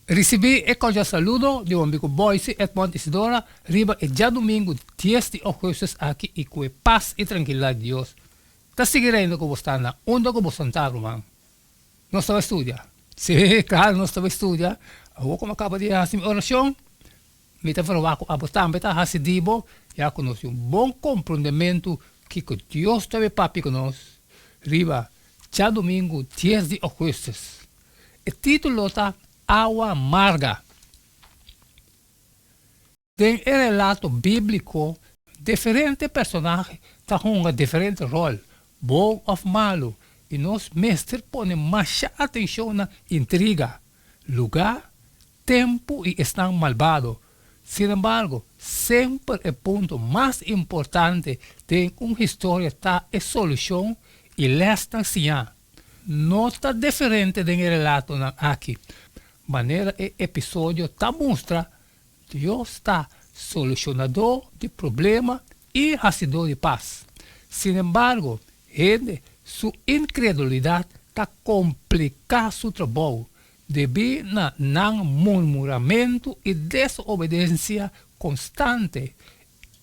Risibí e kordial saludo di bo amigu Boyce Edmond Isidora riba e djadumingu dies di ougùstùs aki i ku e pas i trankilidat di Dios ta sigui reina ku bo sta na unda ku bo santá ruman. Nos ta bai studia? Sí, klaro nos ta bai studia. Awor ku mi a kaba di hasi mi orashon, mi ta verwagt ku abo tambe ta hasi di bo, ya ku nos tin un bon komprondementu kiko Dios ta bai papia ku nos riba djadumingu dies di ougùstùs. E título ta Awa Marga. Den e relato bíbliko, diferente personahe ta hunga diferente ròl, bon òf malu, i nos mester pone masha atenshon na intriga, lugá, tempu i esnan malbado. Sin embargo, semper e punto mas importante den un historia ta e solushon i lèsnan siñá. No ta diferente den e relatonan aki. Manera e episodio ta mustra, Dios ta solushonadó di problema i hasidó di pas. Sinembargo, hende su inkredulidat ta kompliká su trabou debí na nan murmuramentu i desobedensia konstante.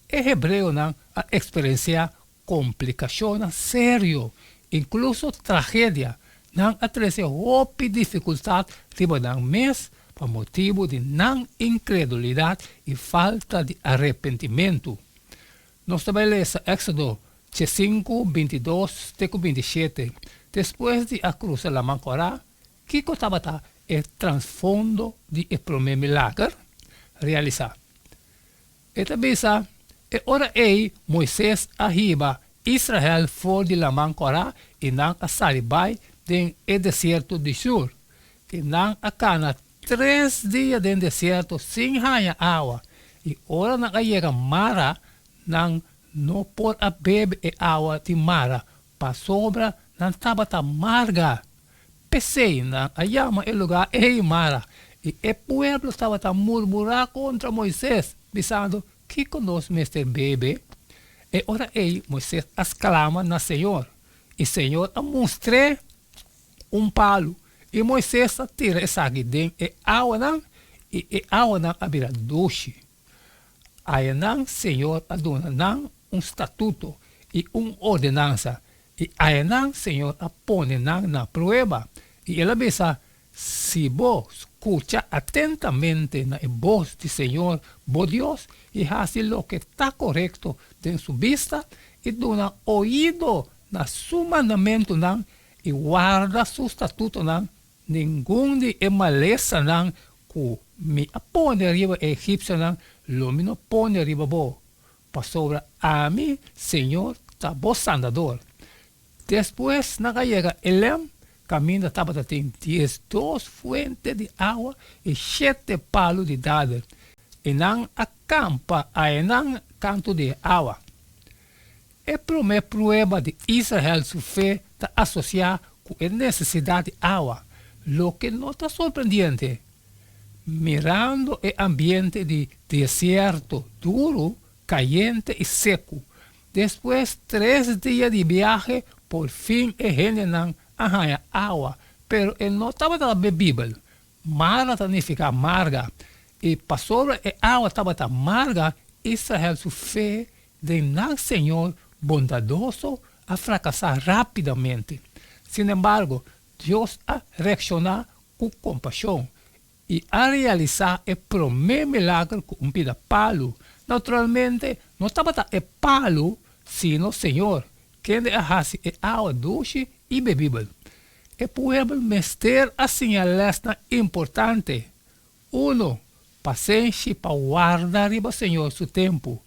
E hebreonan a eksperensiá Komplikashonnan serio, inkluso tragedia, nan a trese hopi difikultat riba nan mes pa motibu di nan inkredulidat i falta di arepentimentu. Nos ta bai lesa Éksodo diesinku, bintidos te ku bintishete. Despues di a krusa Laman Kòrá, kiko tabata e trasfondo di e promé milager realisá? E ta bisa, E ora ei Moises a hiba Israel for di Laman Kòrá i nan a sali bai den e desierto di Shur. I nan a kana tres dia den desierto sin haña awa, i ora nan a yega Mara, nan no por a bebe e awa di Mara, pasobra nan tabata marga. P'esei nan a yama e lugá ei Mara, i e pueblo tabata murmurá kontra Moises, bisando, Kiko nos mester bebe? E ora ei Moises a sklama na señor, i señor a mustr'é un palu, i Moises a tira esaki den e awanan, i e awanan a bira dushi. Ayanan Señor a duna nan un statuto i un ordenansa, i ayanan Señor a pone nan na prueba, i el a bisa, Si bo skucha atentamente na e bos di Señor bo Dios i hasi loke ta korekto den su bista, i duna oido na su mandamentunan i warda su statutonan, Ningun di e malesanan ku Mi a pone riba e egipsionan lo Mi no pone riba bo, pasobra Ami, Señor, ta bo Sandador. Despues nan a yega Elem, kaminda tabata tin diesdos fuente di awa i shete palu di dader, i nan a kampa aenan kantu di e awa. E promé prueba di Israel su fe ta asosiá ku e nesesidat di awa, loke no ta sorprendiente mirando e ambiente di desierto duru, kayente i seku. Despues tres dia di biahe, por fin e hendenan a haña awa, pero e no tabata bebibel. Mara ta nifiká marga, i pasobra e awa tabata marga, Israel su fe den nan Señor bondadoso a frakasá rápidamente. Sinembargo, Dios a reakshoná ku kompashon i a realisá e promé milager ku un pida palu. Naturalmente, no tabata e palu, sino Señor, kende a hasi e awa dushi i bebibel. E pueblo mester a siña lèsnan importante. Uno, pasenshi pa warda riba Señor su tempu.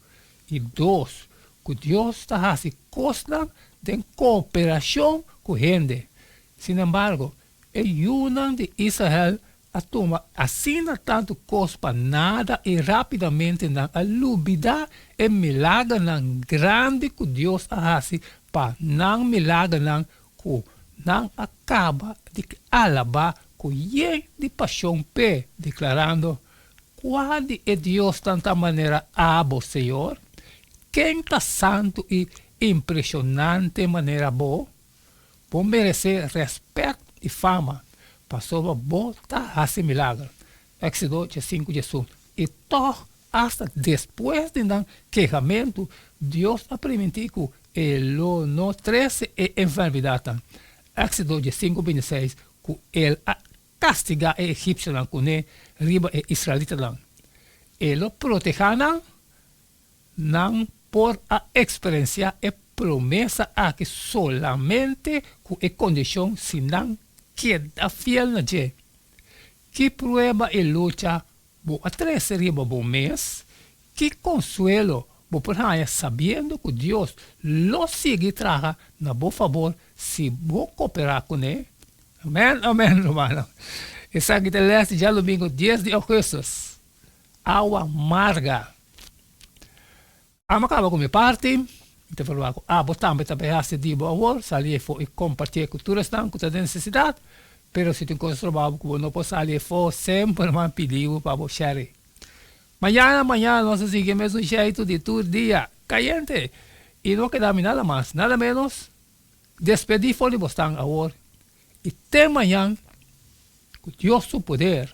I dos, ku Dios ta hasi kosnan den kooperashon ku hende. Sinembargo, e yunan di Israel a tuma asina tantu kos pa nada i rápidamente nan a lubidá e milagernan grandi ku Dios a hasi pa nan milagernan ku nan a kaba di alabá ku yen di pashon p'e, deklarando, Kua di e diosnan ta manera abo, Señor? Ken ta santu i impreshonante manera bo? Bo meresé rèspèt i fama, pasobra bo ta hasi milager. Éxodo 5, 11. I tòg, asta despues di nan kehamentu, Dios a primintí ku E lo no trese e enfermedatnan. Éxodo 5, 26, ku El a kastigá e egipsionan kuné riba e israelitanan. E lo protehá nan? Nan por a eksperensiá e promesa aki solamente ku e kondishon si nan keda fiel na dje. Ki prueba i lucha bo a trese riba bo mes? Ki konsuelo bo por haña sabiendo ku Dios lo sigui traha na bo fabor si bo kooperá kuné? Amèn, amèn, rumannan. Esaki ta e lès di djadumingu dies di ougùstùs. Awa marga. Amo kaba ku mi parti, mi ta verwagt ku abo tambe ta bai hasi di bo awor, sali efo i kompartié ku tur esnan ku ta den nesesidat. Pero si tin kos trobou ku bo no por sali efo, semper nan pidi bo pa bo share. Mañana mañana nos ta sigui e mesun sheitu di tur dia, kayente! I no keda mi nada mas, nada menos, despedí for di bosnan awor i te mañan ku Dios su poder.